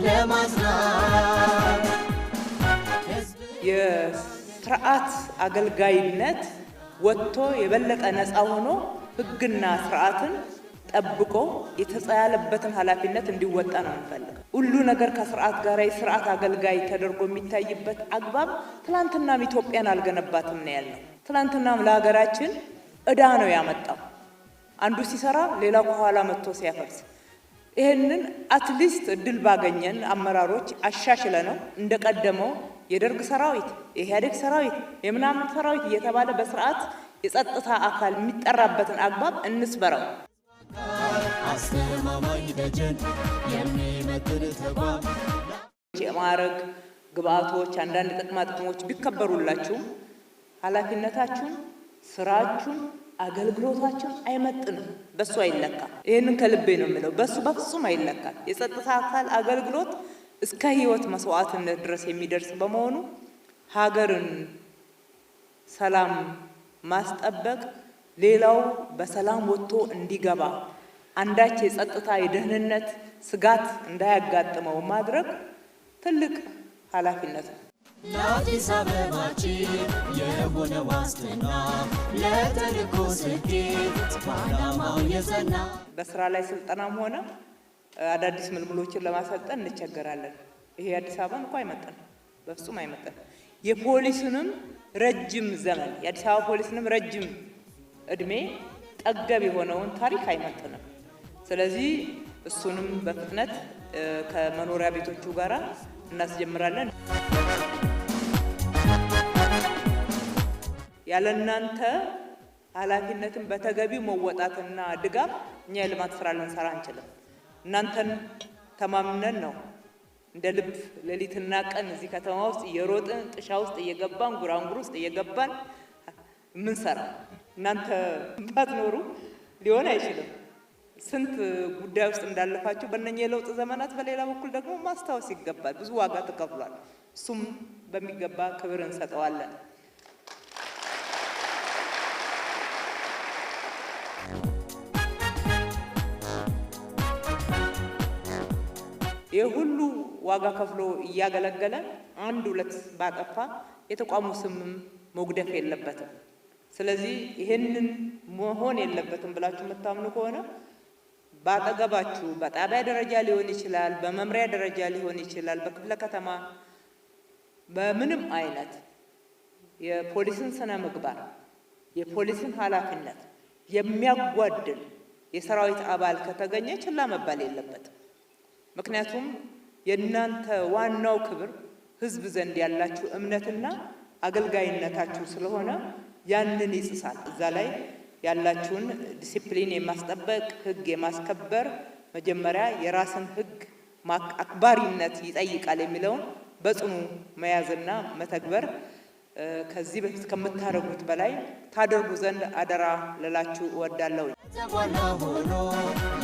ለማጽናት። የስርዓት አገልጋይነት ወጥቶ የበለጠ ነፃ ሆኖ ሕግና ስርዓትን ጠብቆ የተጻያለበትን ኃላፊነት እንዲወጣ ነው የምንፈልገው። ሁሉ ነገር ከስርዓት ጋር የስርዓት አገልጋይ ተደርጎ የሚታይበት አግባብ ትላንትናም ኢትዮጵያን አልገነባትም ነው ያልነው። ትላንትናም ለሀገራችን ዕዳ ነው ያመጣው። አንዱ ሲሰራ ሌላው ከኋላ መጥቶ ሲያፈርስ፣ ይህንን at least እድል ባገኘን አመራሮች አሻሽለ ነው እንደቀደመው የደርግ ሰራዊት፣ የኢህአዴግ ሰራዊት፣ የምናምን ሰራዊት እየተባለ በስርዓት የጸጥታ አካል የሚጠራበትን አግባብ እንስበረው። አስተማማኝ ደጀን የሚመጥን ተቋም። የማዕረግ ግብአቶች፣ አንዳንድ ጥቅማ ጥቅሞች ቢከበሩላችሁም ኃላፊነታችሁን፣ ስራችሁን፣ አገልግሎታችሁን አይመጥንም። በሱ አይለካም። ይህንን ከልቤ ነው የምለው። በሱ በፍጹም አይለካም። የጸጥታ አካል አገልግሎት እስከ ህይወት መስዋዕትነት ድረስ የሚደርስ በመሆኑ ሀገርን ሰላም ማስጠበቅ፣ ሌላው በሰላም ወጥቶ እንዲገባ፣ አንዳች የጸጥታ የደህንነት ስጋት እንዳያጋጥመው ማድረግ ትልቅ ኃላፊነት ነው። ለአዲስ አበባችን የሆነ ዋስትና፣ ለተልእኮ ስኬት በዓላማው የጸና። በስራ ላይ ስልጠናም ሆነ አዳዲስ ምልምሎችን ለማሰልጠን እንቸገራለን። ይሄ አዲስ አበባን እኮ አይመጥንም፣ በፍጹም አይመጥንም። የፖሊስንም ረጅም ዘመን፣ የአዲስ አበባ ፖሊስንም ረጅም እድሜ ጠገብ የሆነውን ታሪክ አይመጥንም። ስለዚህ እሱንም በፍጥነት ከመኖሪያ ቤቶቹ ጋራ እናስጀምራለን። ያለ እናንተ ኃላፊነትን በተገቢው መወጣትና ድጋፍ እኛ የልማት ስራ ልንሰራ አንችልም። እናንተን ተማምነን ነው እንደ ልብ ሌሊትና ቀን እዚህ ከተማ ውስጥ እየሮጥን፣ ጥሻ ውስጥ እየገባን፣ ጉራንጉር ውስጥ እየገባን የምንሰራው። እናንተ ባትኖሩ ሊሆን አይችልም። ስንት ጉዳይ ውስጥ እንዳለፋችሁ በእነኚህ የለውጥ ዘመናት በሌላ በኩል ደግሞ ማስታወስ ይገባል። ብዙ ዋጋ ተከፍሏል። እሱም በሚገባ ክብር እንሰጠዋለን። ይህ ሁሉ ዋጋ ከፍሎ እያገለገለ አንድ ሁለት ባጠፋ የተቋሙ ስምም መጉደፍ የለበትም። ስለዚህ ይህንን መሆን የለበትም ብላችሁ የምታምኑ ከሆነ በአጠገባችሁ በጣቢያ ደረጃ ሊሆን ይችላል፣ በመምሪያ ደረጃ ሊሆን ይችላል፣ በክፍለ ከተማ በምንም አይነት የፖሊስን ስነ ምግባር፣ የፖሊስን ኃላፊነት የሚያጓድል የሰራዊት አባል ከተገኘ ችላ መባል የለበትም። ምክንያቱም የእናንተ ዋናው ክብር ሕዝብ ዘንድ ያላችሁ እምነትና አገልጋይነታችሁ ስለሆነ ያንን ይጽሳል። እዛ ላይ ያላችሁን ዲሲፕሊን የማስጠበቅ፣ ሕግ የማስከበር፣ መጀመሪያ የራስን ሕግ አክባሪነት ይጠይቃል የሚለውን በጽኑ መያዝና መተግበር ከዚህ በፊት ከምታደርጉት በላይ ታደርጉ ዘንድ አደራ ልላችሁ እወዳለሁ። የተሟላ ሆኖ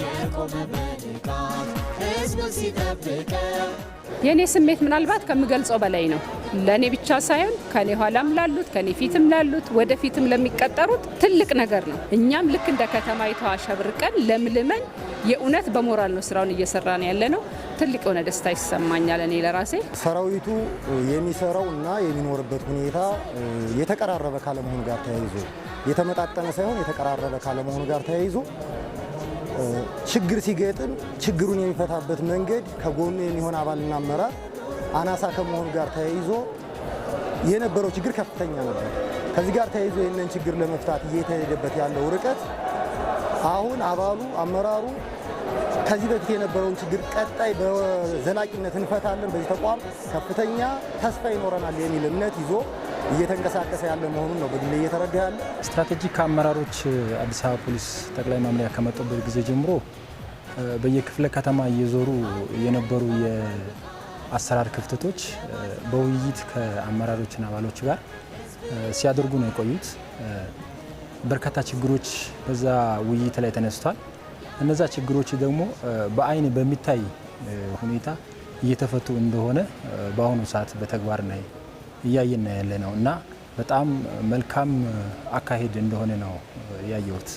የቆመ በንቃት ሕዝቡን ሲጠብቀው። የእኔ ስሜት ምናልባት ከምገልጸው በላይ ነው። ለእኔ ብቻ ሳይሆን ከኔ ኋላም ላሉት፣ ከኔ ፊትም ላሉት፣ ወደፊትም ለሚቀጠሩት ትልቅ ነገር ነው። እኛም ልክ እንደ ከተማይቷ አሸብርቀን ለምልመን የእውነት በሞራል ነው ስራውን እየሰራን ያለ ነው። ትልቅ የሆነ ደስታ ይሰማኛል እኔ ለራሴ። ሰራዊቱ የሚሰራው እና የሚኖርበት ሁኔታ የተቀራረበ ካለመሆኑ ጋር ተያይዞ፣ የተመጣጠነ ሳይሆን የተቀራረበ ካለመሆኑ ጋር ተያይዞ፣ ችግር ሲገጥም ችግሩን የሚፈታበት መንገድ ከጎኑ የሚሆን አባልና አመራር አናሳ ከመሆኑ ጋር ተያይዞ የነበረው ችግር ከፍተኛ ነበር። ከዚህ ጋር ተያይዞ ይህንን ችግር ለመፍታት እየተሄደበት ያለው ርቀት አሁን አባሉ አመራሩ ከዚህ በፊት የነበረውን ችግር ቀጣይ በዘላቂነት እንፈታለን፣ በዚህ ተቋም ከፍተኛ ተስፋ ይኖረናል የሚል እምነት ይዞ እየተንቀሳቀሰ ያለ መሆኑን ነው በግሌ እየተረዳ ያለ። ስትራቴጂክ አመራሮች አዲስ አበባ ፖሊስ ጠቅላይ መምሪያ ከመጡበት ጊዜ ጀምሮ በየክፍለ ከተማ እየዞሩ የነበሩ የአሰራር ክፍተቶች በውይይት ከአመራሮችና አባሎች ጋር ሲያደርጉ ነው የቆዩት። በርካታ ችግሮች በዛ ውይይት ላይ ተነስቷል። እነዛ ችግሮች ደግሞ በአይን በሚታይ ሁኔታ እየተፈቱ እንደሆነ በአሁኑ ሰዓት በተግባር ላይ እያየን ያለ ነው እና በጣም መልካም አካሄድ እንደሆነ ነው ያየሁት።